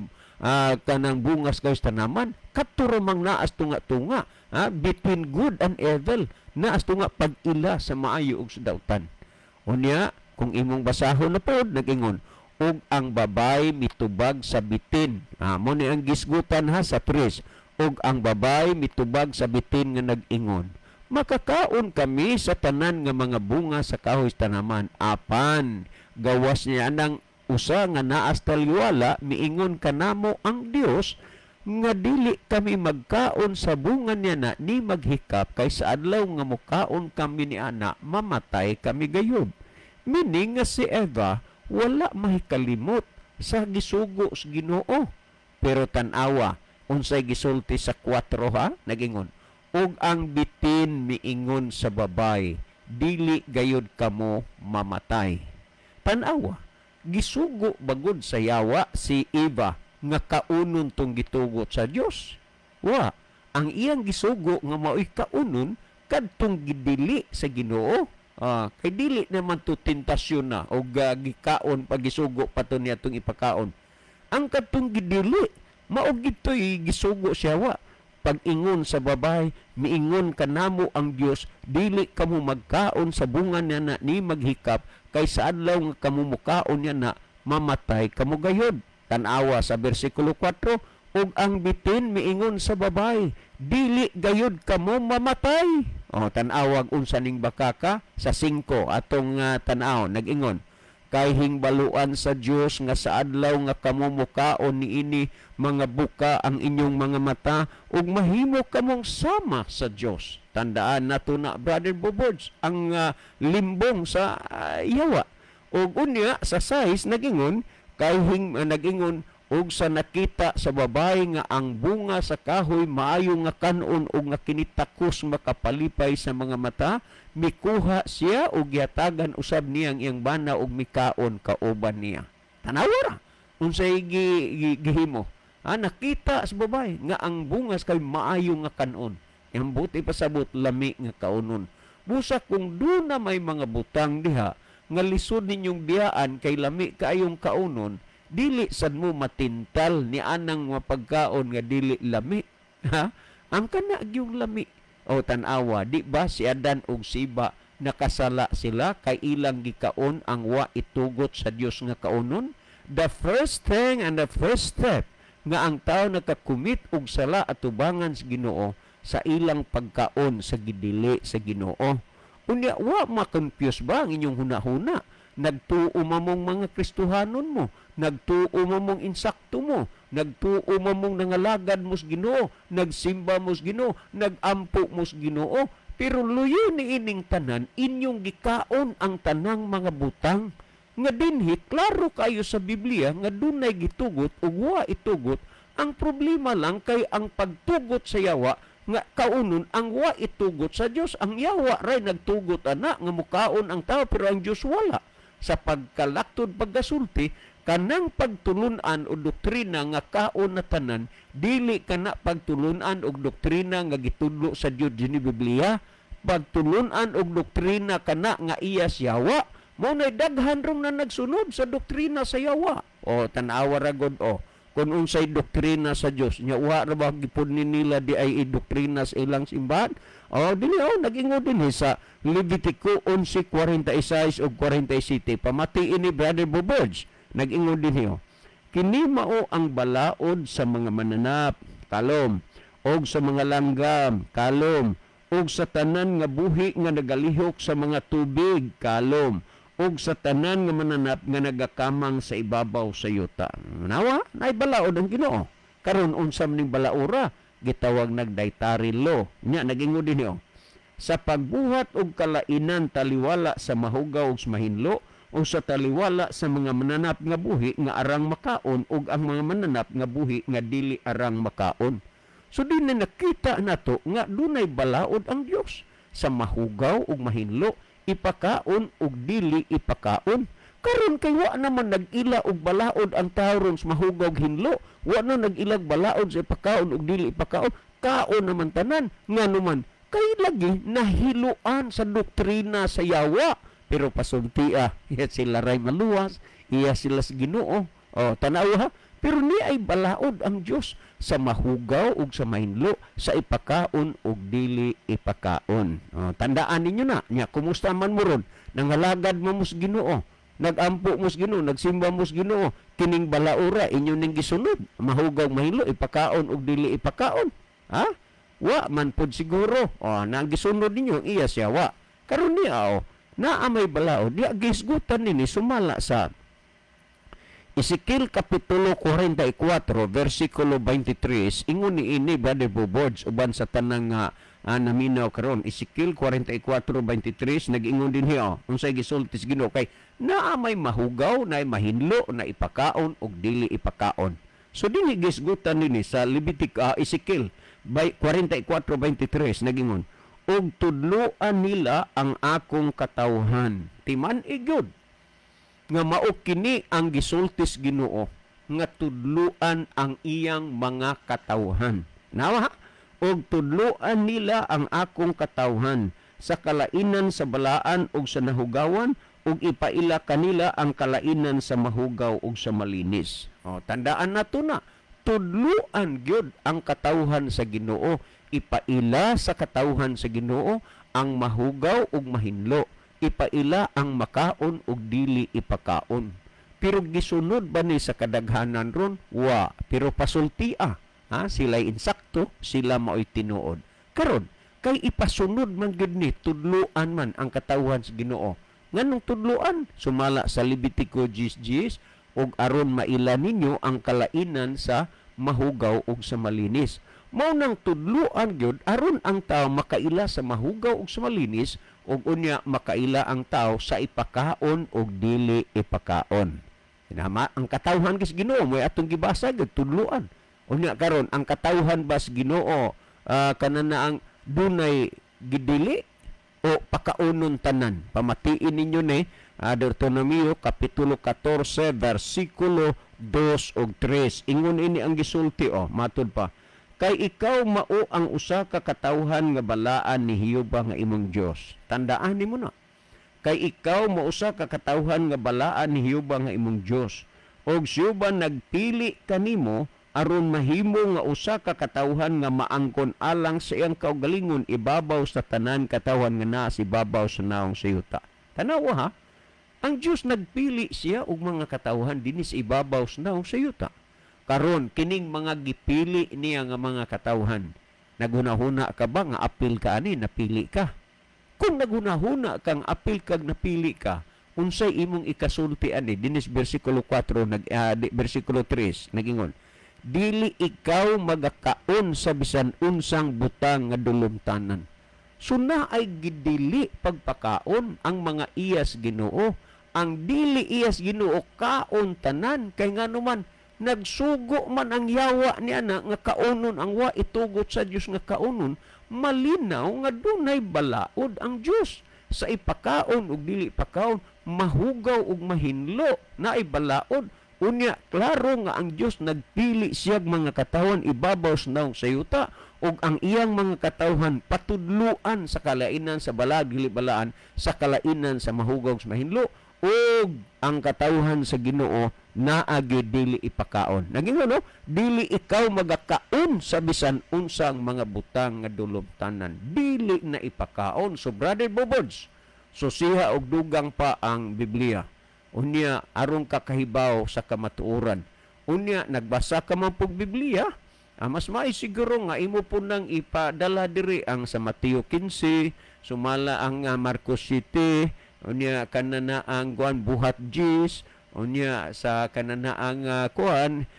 [SPEAKER 1] kanang bunga sa kahoy sa tanaman. Kadto ra mang naas tunga-tunga, between good and evil, naas tunga pag-ila sa maayo ug sa dautan. Unya, kung imong basahon na pod, nag-ingon, ug ang babay mitubag sa bitin. Mo ni ang gisgutan ha sa 3. Ug ang babay mitubag sa bitin nga nag-ingon, makakaon kami sa tanan nga mga bunga sa kahoy sa tanaman, apan gawas niya anang usa nga naas taliwala, miingon kanamo ang Dios nga dili kami magkaon sa bunga niya na ni maghikap, kay sa adlaw nga mukaon kami ni ana, mamatay kami gayud. Meaning nga si Eva wala mahikalimot sa gisugo sa Ginoo. Pero tan-awa unsay gisulti sa 4 ha, nagingon, ug ang bitin miingon sa babay, dili gayud kamo mamatay. Tan-awa, gisugo bagod sa yawa si Eva nga kaunon tong gitugot sa Dios. Wa, ang iyang gisugo nga mao'y kaunon kadtong gidili sa Ginoo. Kay dili naman to tentasyon na o gikaon pag gisugo pa to niya tong ipakaon. Ang kadtong gidili mao gito'y gisugo siya wa. Pag-ingon sa babay, miingon kanamo ang Dios, dili kamo magkaon sa bunga niya na ni maghikap, kay sa adlaw nga kamo mukaon niya na, mamatay kamo gayod. Tan-awa sa bersikulo 4, ug ang bitin miingon sa babay, dili gayod kamo mamatay. O, tan-awag unsa ning bakaka sa 5 atong tan-aw, nag-ingon, kay hingbaluan sa Dios nga sa adlaw nga kamo mukaon niini, mga buka ang inyong mga mata ug mahimo kamong sama sa Dios. Tandaan nato na, Brother Bobords, ang limbong sa yawa. Ug unya sa 6 nagingon, kay nag-ingon, ug sa nakita sa babae nga ang bunga sa kahoy maayo nga kanon ug nga kinitakos makapalipay sa mga mata, mikuha siya ug giatagan usab niyang iyang bana ug mikaon kauban niya. Tanawa ra unsay gihimo. Nakita sa babae nga ang bunga sa kahoy maayo nga kanon, ang buti pasabot lami nga kaunon. Busa kung duna may mga butang diha nga lisod ninyong biyaan kay lami kaayong kaunon, dili sad mo matintal ni anang mga pagkaon nga dili lami. Ha? Ang kana gyung lami. O tan-awa, di ba si Adan ug si Eva nakasala sila kay ilang gikaon ang wa itugot sa Dios nga kaunon? The first thing and the first step nga ang tao nakakumit og sala atubangan sa Ginoo sa ilang pagkaon sa gidili sa Ginoo. Unya, wa ma-confuse ba ang inyong hunahuna? Nagtuo mamong mga Kristohanon mo, nagtuo mamong insakto mo, nagtuo mamong nangalagad mo sa Ginoo, nagsimba mo sa Ginoo, nagampo mo sa Ginoo, pero luyo ni ining tanan, inyong gikaon ang tanang mga butang nga dinhi klaro kayo sa Biblia nga dunay gitugot ug wa itugot. Ang problema lang kay ang pagtugot sa yawa nga kaunon ang wa itugot sa Dios. Ang yawa ray nagtugot ana nga mukaon ang tao, pero ang Dios wala. Sa pagkalaktod pagkasulti, kanang pagtulunan o doktrina nga kaon na tanan, dili kana pagtulunan og doktrina nga gitudlo sa Dios dinhi Biblia. Pagtulunan og doktrina kana nga iya siyawa, mao nay daghan rong na nagsunod sa doktrina sa yawa. O tan-awa ra gud o kung unsay doktrina sa Dios nya, wa ra ba gipud ni nila di ay doktrina sa ilang simbahan? O dili o nag-ingon dinhi sa Levitico 11:46 ug 47. Pamatiin ni Brother Boborge, nag-ingon dinhi o, kini mao ang balaod sa mga mananap, kalom, og sa mga langgam, kalom, og sa tanan nga buhi nga nagalihok sa mga tubig, kalom, og sa tanan nga mananap nga nagakamang sa ibabaw sa yuta. Nawa, nay balaod ang Ginoo. Karon unsa man ning balaora? Gitawag nag dietary law. Nya nag-ingon dinhi o, sa pagbuhat og kalainan taliwala sa mahugaw ug sa mahinlo o sa taliwala sa mga mananap nga buhi nga arang makaon ug ang mga mananap nga buhi nga dili arang makaon. So di na nakita nato nga dunay balaod ang Dios sa mahugaw ug mahinlo, ipakaon ug dili ipakaon. Karon kay wa naman nag-ila og balaod ang tao ron sa mahugaw ug hinlo, wa na nag-ilag balaod sa ipakaon ug dili ipakaon, kaon naman tanan. Nganuman kay lagi nahiluan sa doktrina sa yawa. Pero pasulti iya sila ray maluwas, iya sila sa Ginoo. O tanaw ha, pero ni ay balaod ang Dios sa mahugaw ug sa mahinlo, sa ipakaon ug dili ipakaon. O, tandaan ninyo na nya, kumusta man mo ron, nangalagad mo sa Ginoo, nagampo mo sa Ginoo, nagsimba mo sa Ginoo, kining balaora inyo ning gisunod, mahugaw mahinlo, ipakaon ug dili ipakaon. Ha? Wa man pod siguro. O, na ang gisunod ninyo iya siya wa. Karon niya o, naa may balaod, diya gisgutan nini sumala sa Ezekiel Kapitulo 44 versikulo 23. Ingon ni ini, Brother Bobords, uban sa tanang nga naminaw karon. Ezekiel 44:23, nag-ingon din hiya, unsay gisulti sa Ginoo kay naa may mahugaw, naay mahinlo, na ipakaon ug dili ipakaon. So dinhi gisgutan nini sa Levitic Ezekiel by 44:23, nag-ingon, og tudloan nila ang akong katawhan. Timan igyod nga mao kini ang gisultis Ginoo nga tudloan ang iyang mga katawhan. Nawa, og tudloan nila ang akong katawhan sa kalainan sa balaan ug sa nahugawan, ug ipaila kanila ang kalainan sa mahugaw ug sa malinis. O, tandaan nato na, tudloan gyud ang katawhan sa Ginoo, ipaila sa katawhan sa Ginoo ang mahugaw ug mahinlo, ipaila ang makaon ug dili ipakaon. Pero gisunod ba ni sa kadaghanan ron? Wa. Pero pasultia, ha? Sila'y insakto, sila mao'y tinuod. Karon kay ipasunod man gyud ni, tudloan man ang katawhan sa Ginoo. Nganong tudloan? Sumala sa Levitico 10:10, ug aron maila ninyo ang kalainan sa mahugaw ug sa malinis. Mao nang tudloan gyud aron ang tao makaila sa mahugaw ug sa malinis, ug unya makaila ang tao sa ipakaon ug dili ipakaon. Inama ang katawhan kis Ginoo mo'y atong gibasa gyud tudloan. Unya karon ang katawhan bas Ginoo kanan na ang dunay gidili o pakaunon tanan. Pamatiin ninyo ni Deuteronomio Kapitulo 14 versikulo 2 ug 3. Ingon ini ang gisulti o matud pa, kay ikaw mao ang usa ka katawhan nga balaan ni Jehova nga imong Dios. Tandaan nimo na. Kay ikaw mausa ka katawhan nga balaan ni Jehova nga imong Dios. Og si Jehova nagpili kanimo aron mahimo nga usa ka katawhan nga maangkon alang sa iyang kaugalingon ibabaw sa tanan katawhan nga naa sa ibabaw sa naong sa yuta. Tanawa ha, ang Dios nagpili siya og mga katawhan dinhi sa ibabaw sa naong sa yuta. Karon kining mga gipili niya nga mga katawhan, naghunahuna ka ba nga apil ka ani napili ka? Kung naghunahuna kang apil kag napili ka, unsay imong ikasulti ani dinis bersikulo 4 nag bersikulo 3 nagingon, dili ikaw magakaon sa bisan unsang butang nga dulumtanan. So naay gidili pagpakaon ang mga iyas Ginoo. Ang dili iyas Ginoo kaon tanan, kay ngano man nagsugo man ang yawa niya na nga kaonon ang wa itugot sa Dios nga kaonon. Malinaw nga dunay balaod ang Dios sa ipakaon ug dili pakaon, mahugaw ug mahinlo, naay balaod. Unya klaro nga ang Dios nagpili siyag mga katawhan ibabaw sa naong sa yuta, ug ang iyang mga katawhan patudluan sa kalainan sa balag dili balaan, sa kalainan sa mahugaw sa mahinlo, ug ang katawhan sa Ginoo naagi dili ipakaon. Naging ano? Dili ikaw magakaon sa bisan unsang mga butang nga dulumtanan. Dili na ipakaon. So Brother Bobods, susiha og dugang pa ang Biblia. Unya aron kakahibaw sa kamatuoran. Unya nagbasa ka man pog Biblia, mas maay siguro nga imo po nang ipadala diri ang sa Mateo 15, sumala ang Marcos 7, unya kanana ang kuan buhat Jis, unya sa kanana ang kuan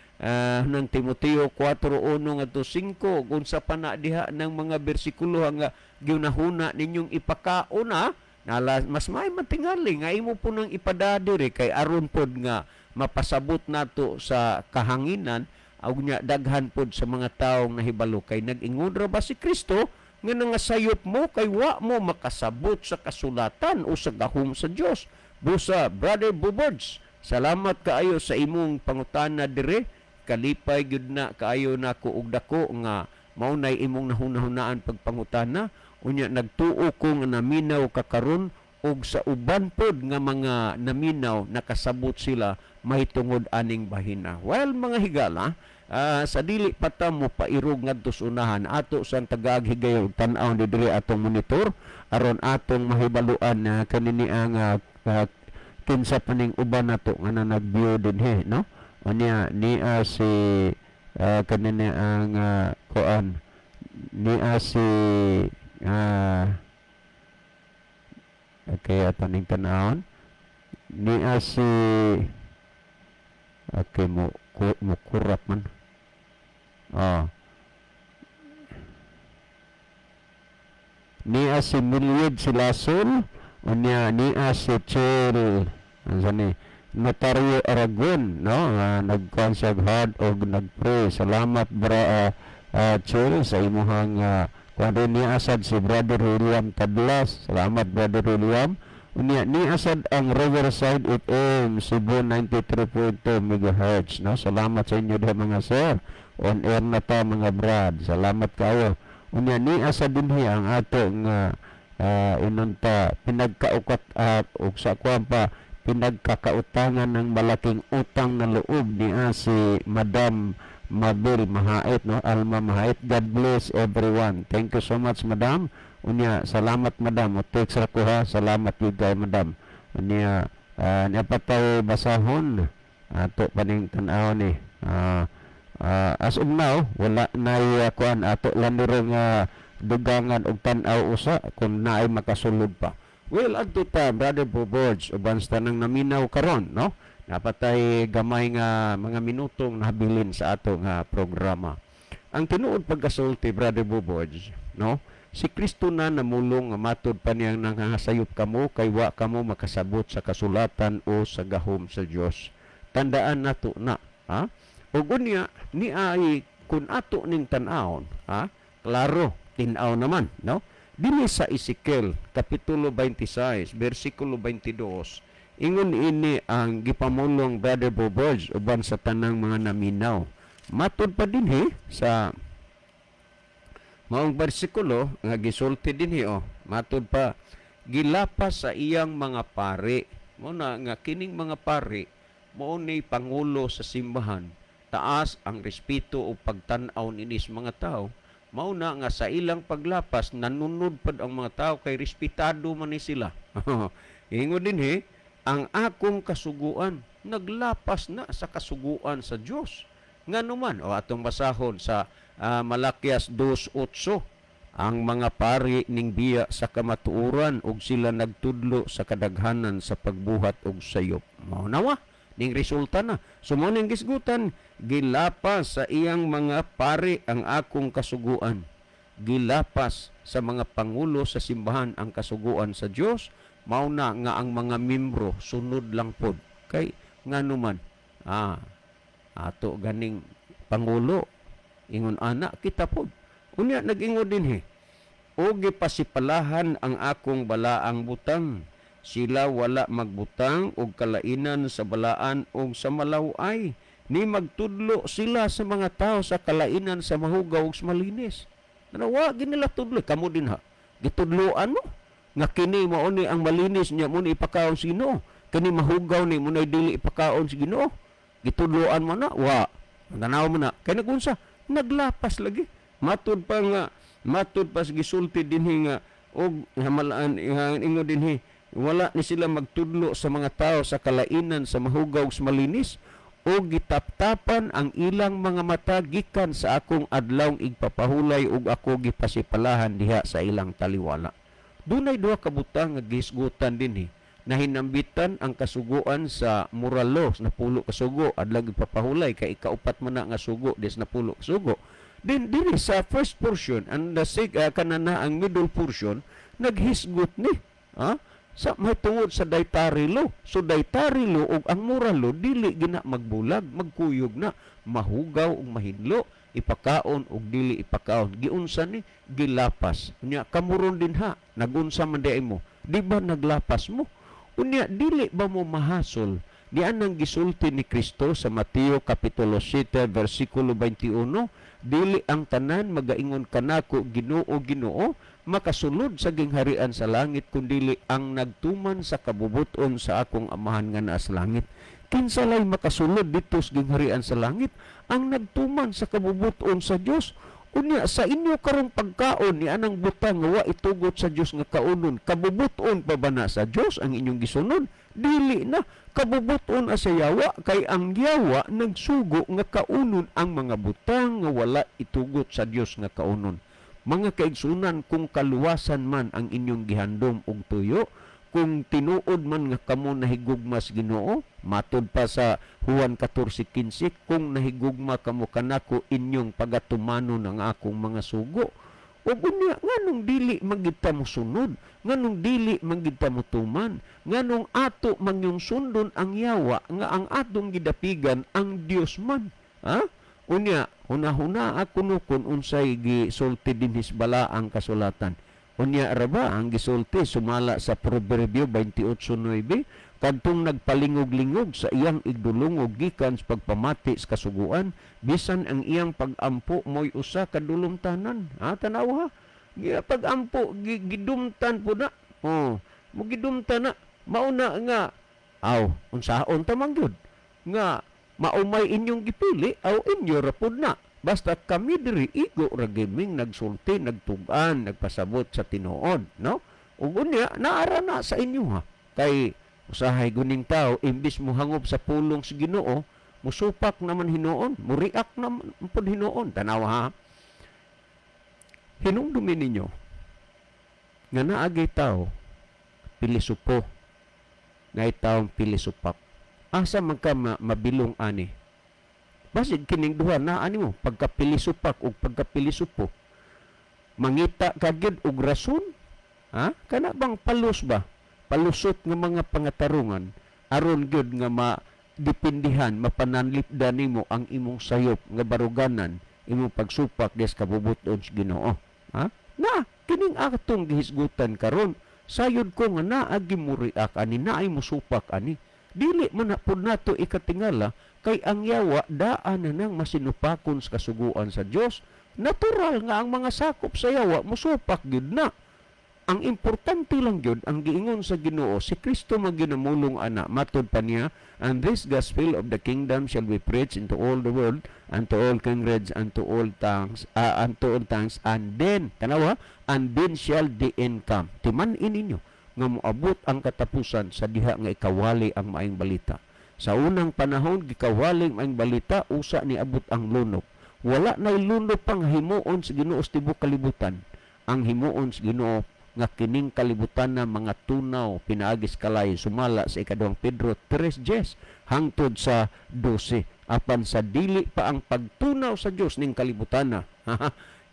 [SPEAKER 1] ng Timoteo 4:1 ngadto 5, unsa pa na diha ng mga bersikulo nga giunahuna ninyong ipakaon na nala, mas may matingali nga imo po nang ipadadiri kay aron pod nga mapasabot nato sa kahanginan, ug nya daghan pod sa mga taong nahibalo kay nag-ingon ra ba si Kristo nga nangasayop mo kay wa mo makasabot sa kasulatan o sa gahom sa Dios. Busa Brother Bubods, salamat kaayo sa imong pangutana dire. Kalipay gyud na kaayo nako og dako nga mao nay imong nahunahunaan pagpangutana. Unya nagtuo ko nga naminaw ka karon og sa uban pod nga mga naminaw nakasabot sila mahitungod aning bahina. Well, mga higala, sa dili pa ta mo pairog ngadto sa unahan ato sa tagaag higayon tan-aw ni diri atong monitor aron atong mahibaluan na kanini ang kinsa paning uban nato nga na nag-view dinhi, no? Unya niya si kanini ang kuan niya si okay, ato ning tan-awon niya si okay mo kurap man. Niya si Milied Silason, unya niya si Chel ano ni Notario Aragon, no? Nagkuan siya hard og nagpray. Salamat bra Chel sa imuhang kuan. Niya asad si Brother William Tablas. Salamat Brother William. Unya ni asad ang Riverside FM Cebu 93.2 MHz, no? Salamat sa inyo diha mga sir. On air na ta mga brad. Salamat kayo. Unya ni asad dinhi ang atong inunta pinagkaukat ug sa kuan pa pinagkakautangan ng malaking utang na loob ni si Madam Mabel Mahait, no? Alma Mahait. God bless everyone. Thank you so much, Madam. Unya salamat Madam. O text ra ko ha. Salamat gyud kay Madam. Unya niya pa tayo basahon ato paning tan-aw ni. As of now wala nay kuan ato lang nga dugangan og tan-aw usa kung naay makasulod pa. Well, adto ta Brother Bobords uban sa tanang naminaw karon, no? Napatay gamay nga mga minutong nabilin sa atong programa. Ang tinuod pagkasulti, Brother Bobords, no? Si Kristo na namulong nga matod pa niyang nangasayop kamo kay wa kamo makasabot sa kasulatan o sa gahom sa Dios. Tandaan nato na, ha? Ug unya ni ay kun ato ning tan-awon, ha? Klaro, tin-aw naman, no? Dinhi sa Ezekiel kapitulo 26 bersikulo 22, ingon ini ang gipamulong Brother Bobords uban sa tanang mga naminaw. Matud pa dinhi sa maong bersikulo nga gisulti dinhi, oh, matud pa Gilapas sa iyang mga pari. Mao na nga kining mga pari mao ni pangulo sa simbahan. Taas ang respeto o pagtan-aw niini sa mga tao. Mao na nga sa ilang paglapas nanunod pad ang mga tao kay respetado man ni sila. Ingon dinhi, ang akong kasuguan naglapas na sa kasuguan sa Dios. Ngano man? O atong basahon sa Malakias 2:8. Ang mga pari ning biya sa kamatuoran ug sila nagtudlo sa kadaghanan sa pagbuhat og sayop. Mao na wa ning resulta na. So mao ning gisgutan, gilapas sa iyang mga pari ang akong kasuguan. Gilapas sa mga pangulo sa simbahan ang kasuguan sa Dios. Mao na nga ang mga membro sunod lang pod. Kay ngano man, ato ganing pangulo ingon ana kita pod. Unya nag-ingon dinhi, o gipasipalahan ang akong balaang butang. Sila wala magbutang og kalainan sa balaan og sa malaway. Ni magtudlo sila sa mga tao sa kalainan sa mahugaw ug sa malinis. Wa ginila tudlo kamo din ha. Gitudloan mo nga kini mao ni ang malinis niya mo ni ipakaon sa Ginoo. Kini mahugaw ni mo dili ipakaon sa Ginoo. Gitudloan mo na wa. Tanaw mo na kay nagunsa naglapas lagi. Matud pa nga matud pa sa gisulti dinhi nga og hamalaan ingon dinhi, wala ni sila magtudlo sa mga tao sa kalainan sa mahugaw ug sa malinis o gitaptapan ang ilang mga mata gikan sa akong adlawng igpapahulay ug ako gipasipalahan diha sa ilang taliwala. Dunay duha ka butang nga gihisgutan dinhi. Nahinambitan ang kasuguan sa moral law, 10 ka sugo adlaw igpapahulay kay ikaupat man na nga sugo des 10 ka sugo. Din dinhi sa first portion and the kanana ang middle portion naghisgot ni sa may tungod sa dietary law. So dietary law ug ang moral law dili gina magbulag, magkuyog na, mahugaw ug mahinlo, ipakaon ug dili ipakaon. Giunsa ni gilapas. Unya kamuron din ha, nagunsa man di mo. Di ba naglapas mo? Unya dili ba mo mahasol? Di anang gisulti ni Kristo sa Mateo kapitulo 7 versikulo 21, dili ang tanan magaingon kanako Ginoo, Ginoo, makasulod sa gingharian sa langit, kundili ang nagtuman sa kabubuton sa akong amahan nga naa sa langit. Kinsa lay makasulod didto sa gingharian sa langit? Ang nagtuman sa kabubuton sa Dios. Unya sa inyo karong pagkaon ni anang butang nga wa itugot sa Dios nga kaunon, kabubuton pa ba na sa Dios ang inyong gisunod? Dili na, kabubuton sa yawa, kay ang yawa nagsugo nga kaunon ang mga butang nga wala itugot sa Dios nga kaunon. Mga kaigsunan, kung kaluwasan man ang inyong gihandom og tuyo, kung tinuod man nga kamo nahigugma sa Ginoo, matud pa sa Juan 14:15, kung nahigugma kamo kanako inyong pagatumanon ang akong mga sugo. Ug unya nganong dili man gid ta mosunod, nganong dili man gid ta motuman, nganong ato man yung sundon ang yawa nga ang atong gidapigan ang Dios man. Ha? Unya hunahuna ako no kun unsay gisulti dinhi sa balaang kasulatan. Unya ra ba ang gisulti sumala sa Proverbio 28:9, kadtong nagpalingog-lingog sa iyang igdulungog gikan sa pagpamati sa kasuguan, bisan ang iyang pag-ampo mo'y usa ka dulumtanan. Ha, tanaw ha. Pag-ampo gidumtan po na. Oh, mo gidumtan na. Mauna nga aw unsaon ta man gyud nga maumay inyong gipili aw inyo ra pud na. Basta kami diri igo ra giming nagsulti, nagtug-an, nagpasabot sa tinuod, no? Ug unya naara na sa inyo ha. Kay usahay guning tao imbis mohangop sa pulong sa Ginoo, musupak naman hinuon, muriak naman pud hinuon. Tanaw ha. Hinumdumi ninyo nga naagay tao pilisupo, naay taong pilisupak. Asa man ka mabilong ani? Basig kining duha na ani mo, pagkapilisupak ug pagkapilisupo. Mangita ka gyud og rason? Ha? Kana bang palus ba? Palusot nga mga pangatarungan aron gyud nga madipindihan, mapananlipdan nimo ang imong sayop nga baruganan, imong pagsupak des kabubuton sa Ginoo. Ha? Na kining atong gihisgutan karon, sayod ko nga naagi muriak ani, naay musupak ani. Dili man na pud nato ikatingala kay ang yawa daan na nang masinupakon sa kasuguan sa Dios. Natural nga ang mga sakop sa yawa musupak gyud na. Ang importante lang gyud ang giingon sa Ginoo, si Kristo maginamulong ana, matud pa niya, "And this gospel of the kingdom shall be preached into all the world and to all kindreds and to all tongues and to all tongues, and then," tanawa, "and then shall the end come." Timan-i ninyo nga moabot ang katapusan sa diha nga ikawali ang maayong balita. Sa unang panahon gikawali ang maayong balita, usa ni abot ang lunop. Wala nay lunop pang himuon sa Ginoo sa tibuok kalibutan. Ang himuon sa Ginoo nga kining kalibutan na mga tunaw pinaagis kalay sumala sa ikaduhang Pedro 3:10 hangtod sa 12. Apan sa dili pa ang pagtunaw sa Dios ning kalibutan na,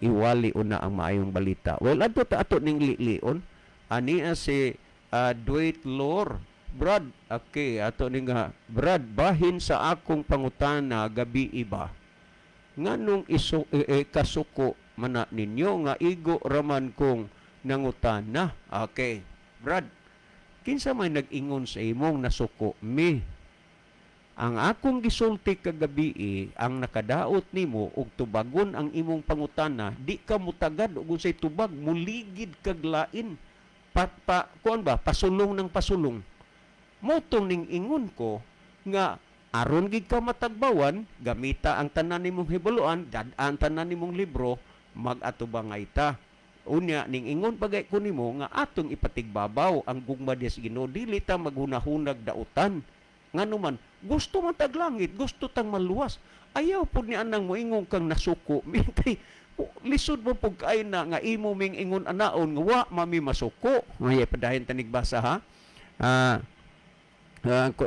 [SPEAKER 1] iwali una ang maayong balita. Well, adto ta ato ning lilion ania si Dwight Lore. Brad, okay, ato ning nga Brad, bahin sa akong pangutana gabi iba, nganong iso kasuko mana ninyo nga igo raman kong nangutana? Okay, Brad, kinsa may nag-ingon sa imong nasuko mi? Ang akong gisulti kagabi, ang nakadaot nimo og tubagon ang imong pangutana, di ka mutagad og unsay tubag, muligid kag lain. Pa, pa kuan ba, pasulong ng pasulong. Motong ning ingon ko nga aron gid ka matagbawan, gamita ang tanan nimong hibaluan, dad-an tanan nimong libro, mag-atubangay ta. Unya ning ingon bagay ko nimo nga atong ipatigbabaw ang gugma sa Ginoo, dili ta maghunahunag dautan. Ngano man gusto man tag langit, gusto tang maluwas. Ayaw pud ni anang moingon kang nasuko. Kay lisod mo pug kay na nga imo ming ingon anaon nga wa mami masuko. May padayon tanig basa ha.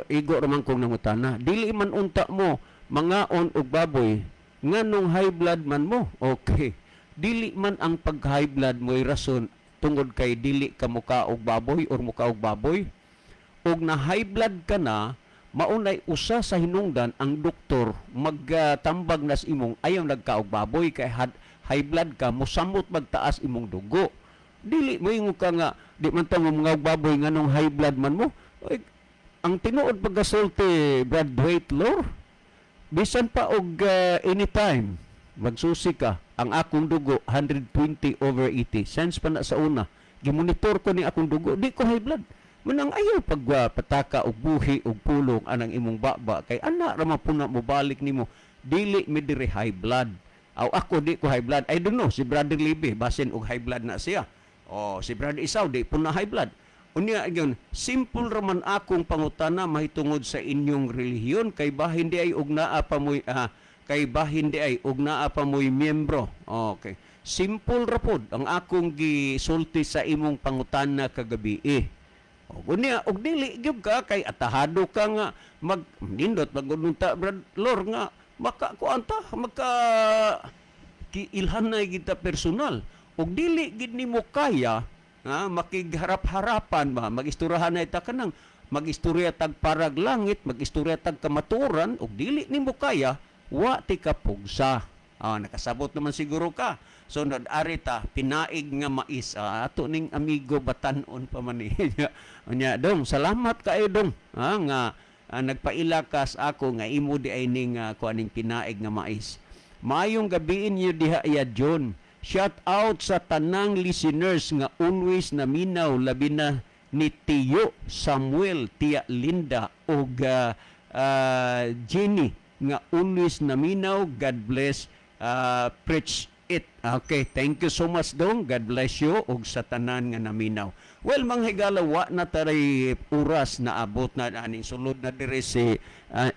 [SPEAKER 1] Igo raman kong nangutana. Dili man unta mo mangaon og baboy, nganong high blood man mo? Okay. Dili man ang pag high blood mo'y rason tungod kay dili ka muka og baboy or muka og baboy. Og na high blood ka na, maunay usa sa hinungdan ang doktor magtambag na sa imong ayaw nagkaog baboy kay high blood ka, mosamot magtaas imong dugo. Dili mo ingon ka nga di man ta mo mga baboy, nganong high blood man mo? Oy, ang tinuod pagkasulti, Brad Lore, bisan pa og anytime magsusi ka, ang akong dugo 120/80 sense pa na sa una. Gimonitor ko ni akong dugo, di ko high blood. Manang ayaw pag pataka og buhi og pulong anang imong baba kay ana ra man pud na mobalik nimo. Dili mi diri high blood. Aw, ako di ko high blood. I don't know si Brother Libby, basin og high blood na siya. Oh, si Brother Isaw di pud na high blood. Unya gyud, simple ra man akong pangutana mahitungod sa inyong relihiyon kay bahin di ay og naa pa moy kay bahin di ay og naa pa moy miyembro. Okay. Simple ra pod ang akong gisulti sa imong pangutana kagabi eh. O unya og dili gyud ka kay atahado ka nga mag nindot magununta, Brad Lor, nga maka kuan ta, maka kiilhan na kita personal. Og dili gid nimo kaya nga makigharap-harapan ba, magisturahan na ita kanang magistorya tag parag langit, magistorya tag kamatuoran, og dili nimo kaya, wa ti ka pugsa. Nakasabot naman siguro ka. Sunod arita, pinaig nga mais. Ato ning amigo batanon pa man ni. Unya dong, salamat kaayo dong. Nga nagpaila ka sa ako nga imo di ay ning kuan ning pinaig nga mais. Maayong gabi inyo diha ya John. Shout out sa tanang listeners nga always naminaw, labi na ni Tiyo Samuel, Tia Linda ug Jenny nga always naminaw. God bless, preach it. Okay, thank you so much dong. God bless you ug sa tanan nga naminaw. Well, mga higala, wa na taray oras, na abot na aning sulod na diri si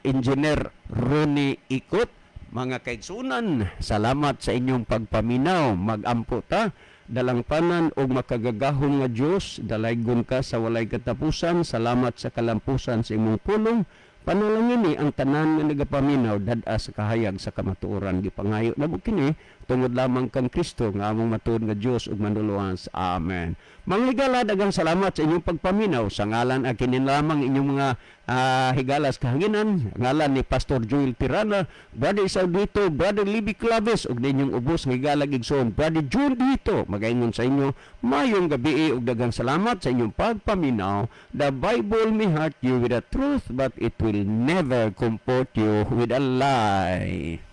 [SPEAKER 1] Engineer Ronnie Ikot. Mga kaigsunan, salamat sa inyong pagpaminaw. Magampo ta. Dalangpanan og makagagahom nga Dios, dalaygon ka sa walay katapusan. Salamat sa kalampusan sa imong pulong. Panalangini ang tanan nga nagapaminaw dad-a sa kahayag sa kamatuoran. Gipangayo namo kini tungod lamang kang Kristo nga among matuod nga Dios ug Manluluwas. Amen. Mga higala, daghang salamat sa inyong pagpaminaw. Sa ngalan ang kini lamang inyong mga higalas kahanginan, ngalan ni Pastor Joel Tirana, Brother Isaw dito, Brother Libby Claves ug ninyong ubos nga higala igsoon, Brother June dito, magaingon sa inyo, mayong gabi ug daghang salamat sa inyong pagpaminaw. The Bible may hurt you with the truth, but it will never comfort you with a lie.